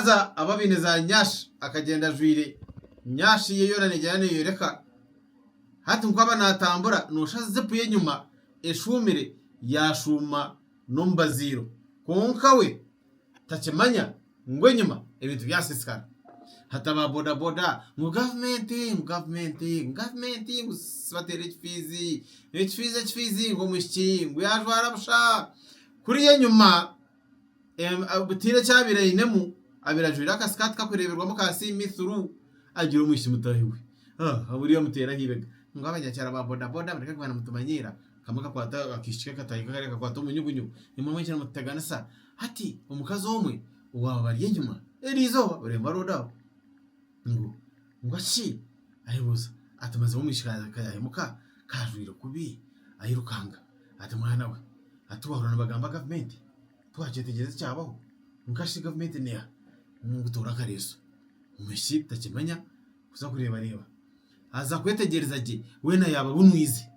Haza abo abaine za nyash akagyenda ajwaire nyash ye yoona neegyenda neeyoreka. Hati nku aba naatambura nooshusha zipu y'enyima eshuumire yaashuuma n'omu baziiro. Kwonka we takimanya ngu enyima ebintu byasiisikara. Hati aba bodaboda ngu gavumenti ngu gavumenti ngu gavumenti ngu bateere ekifiizi, ekifiizi ekifiizi ngu omwishiki ngu yaajwara busha. Kuriya enyima Tihaine eki abaire ainemu, abaire ajwaire akasikaati kakureeberwamu ka see me through, agira omwishiki mutaahi we buriya amuteera aha ibega ngu abanyakyaro ba bodaboda mureke kuba nimutumanyiira, kamwe kakwata akaishiki ke kataahi ke kariya kakwata omunyugunyu imwe mwikire nimututeganisa. Hati omukazi omwe owaaba bari enyima eriizooba oremba roodi aho ngu ngu shi ayebuuza ati mazima omwishiki ka yaahemuka ka ajwaire kubi airukanga ati mwana we ati waahurira nibagamba gavumenti Twakyetegyereza ekyabaho? Nka shi gavumenti neeha ngu toora akareeso? Omwishiki takimanya kuza kureebareeba. Aza kwetegyereza gye weena yaaba abunwize.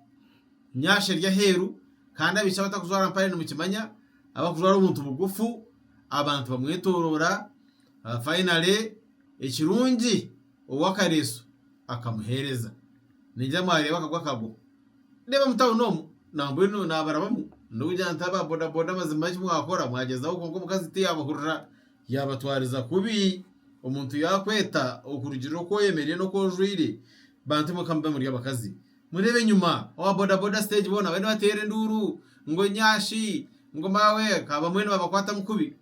Nyaasha eri aheeru kandi abaishiki abatakujwara mpare nimukimanya, abakujwara obuntu bugufu, abantu bamwetoroora, finally ekirungi ow'akareeso akamuheereza. Ningira mwareeba akagwe akagwa. Reeba omu tawuni omu nambwenu naabarabamu ndikugira nti aba bodaboda mazima eki mwakora mwagyezaho kwonka omukazi tiyaabahurira yaabatwariza kubi. Omuntu yaakweta okurugiirira oku oyemereire n'oku ojwaire, bantu imwe ka mube muri abakazi mureebe enyima owa bodaboda siteegi boona bariyo nibateera enduuru ngu enyashi ngu maawe ka bamwe nibabakwatamu kubi.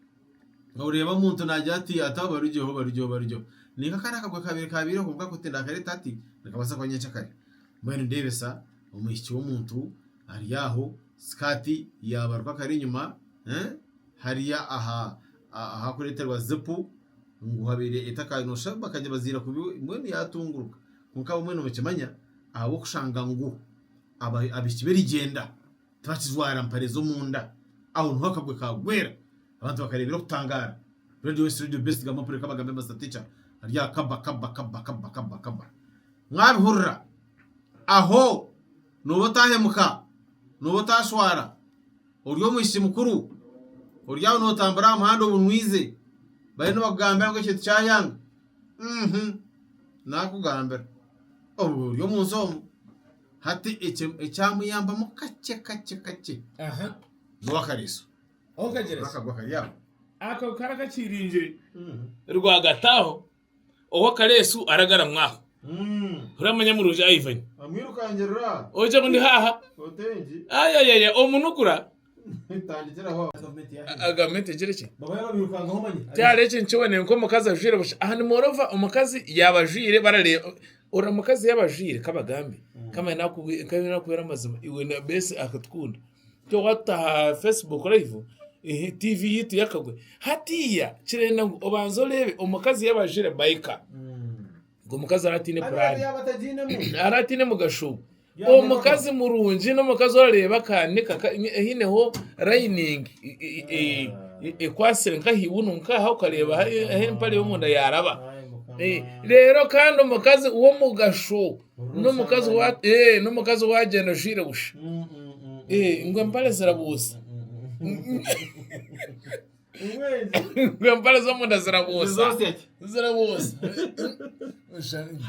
Oreeba omuntu naagira ati ati abo barugyeho barugyeho barugyeho. Ninka kariya akagwe kaabaire kaabaireho kwonka ku tindakareeta hati nikabaasa kuba nyencakare. Mbwenu ndeebesa omwishiki w'omuntu ari aho sikaati yaabaruka akari enyima hariya aha ahakureeterwa zipu ngu habaire etaka nooshusha bakagibaziira kubi mbwenu yaatunguruka. Kwonka abamwe nimukimanya ahabw'okushanga ngu abaishiki b'erigyenda tibakijwara mpare z'omunda aho niho akagwe kaagwera abantu bakareebera okutangaara. Radio West Radio Best gamba mpurire kabagambe Master Teacher ari aha kaba kaba kaba kaba kaba kaba. Mwabihurira aho nooba otaahemuka, nooba otaashwara, ori omwishiki mukuru, ori aho nootambura aha muhanda obunwize, bariyo nibakugambira ngu ekintu kyayanga, uhmm naakugambira obwo ori omu nsi omu. Hati ekyamuyambamu kakye kakye kakye n'owakariiso. Akagwa kari aho. Ako kara kakiringire rwagati aho. Ow'akareesu aragaramwa aho. Oramanya murungi Ivan. Amwirukangirira. Ogira ngu ndi haaha. Otengi. Ayayaya omunugura. Tandikiraho. Gavumenti egire ki? Baba yababirukangaho omanye. Tihariho ekintu kyona nk'omukazi ajwaire busha. Aha ni moreover omukazi yaaba ajwaire barareeba ora omukazi yaaba ajwaire kabagambe kamanye nakubwira amazima iwe na Besi akatukunda. Itwe waatuta aha Facebook live, TV yaitu y'akagwe, hatiiya kirenda ngu obanze oreebe omukazi yaaba ajwaire bayika, ogwo mukazi araba ataine puraani, araba ataine mugasho. Omukazi murungi n'omukazi orareeba akaanika haineho rayiningi ekwatsire nk'ahaibunu nk'aha okareeba ahu empare y'omunda yaaraba. Reero kandi omukazi w'omugasho n'omukazi wa eh, n'omukazi owaagyenda ajwaire busha Eh, ngu empare zirabuusa ngu empare z'omunda zirabuusa zirabuusa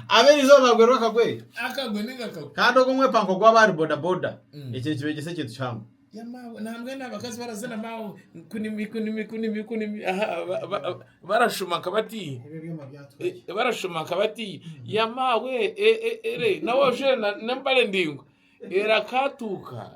Ab'erizooba bagwerwa akagwe akagwe ninga akagwe kandi ogwo omwepanko gw'abahari bodaboda ekyo nikibeegyesa ekintu kihango. Yamaawe nambwenu abakazi barazina maawe kunimi kunimi kunimi kunimi aha ba- ba- barashuma nka bati Eh, barashuma nka bati yamaawe eh, eh, ere nawe ojwaire na- n'empare ndaingwa erakatuuka.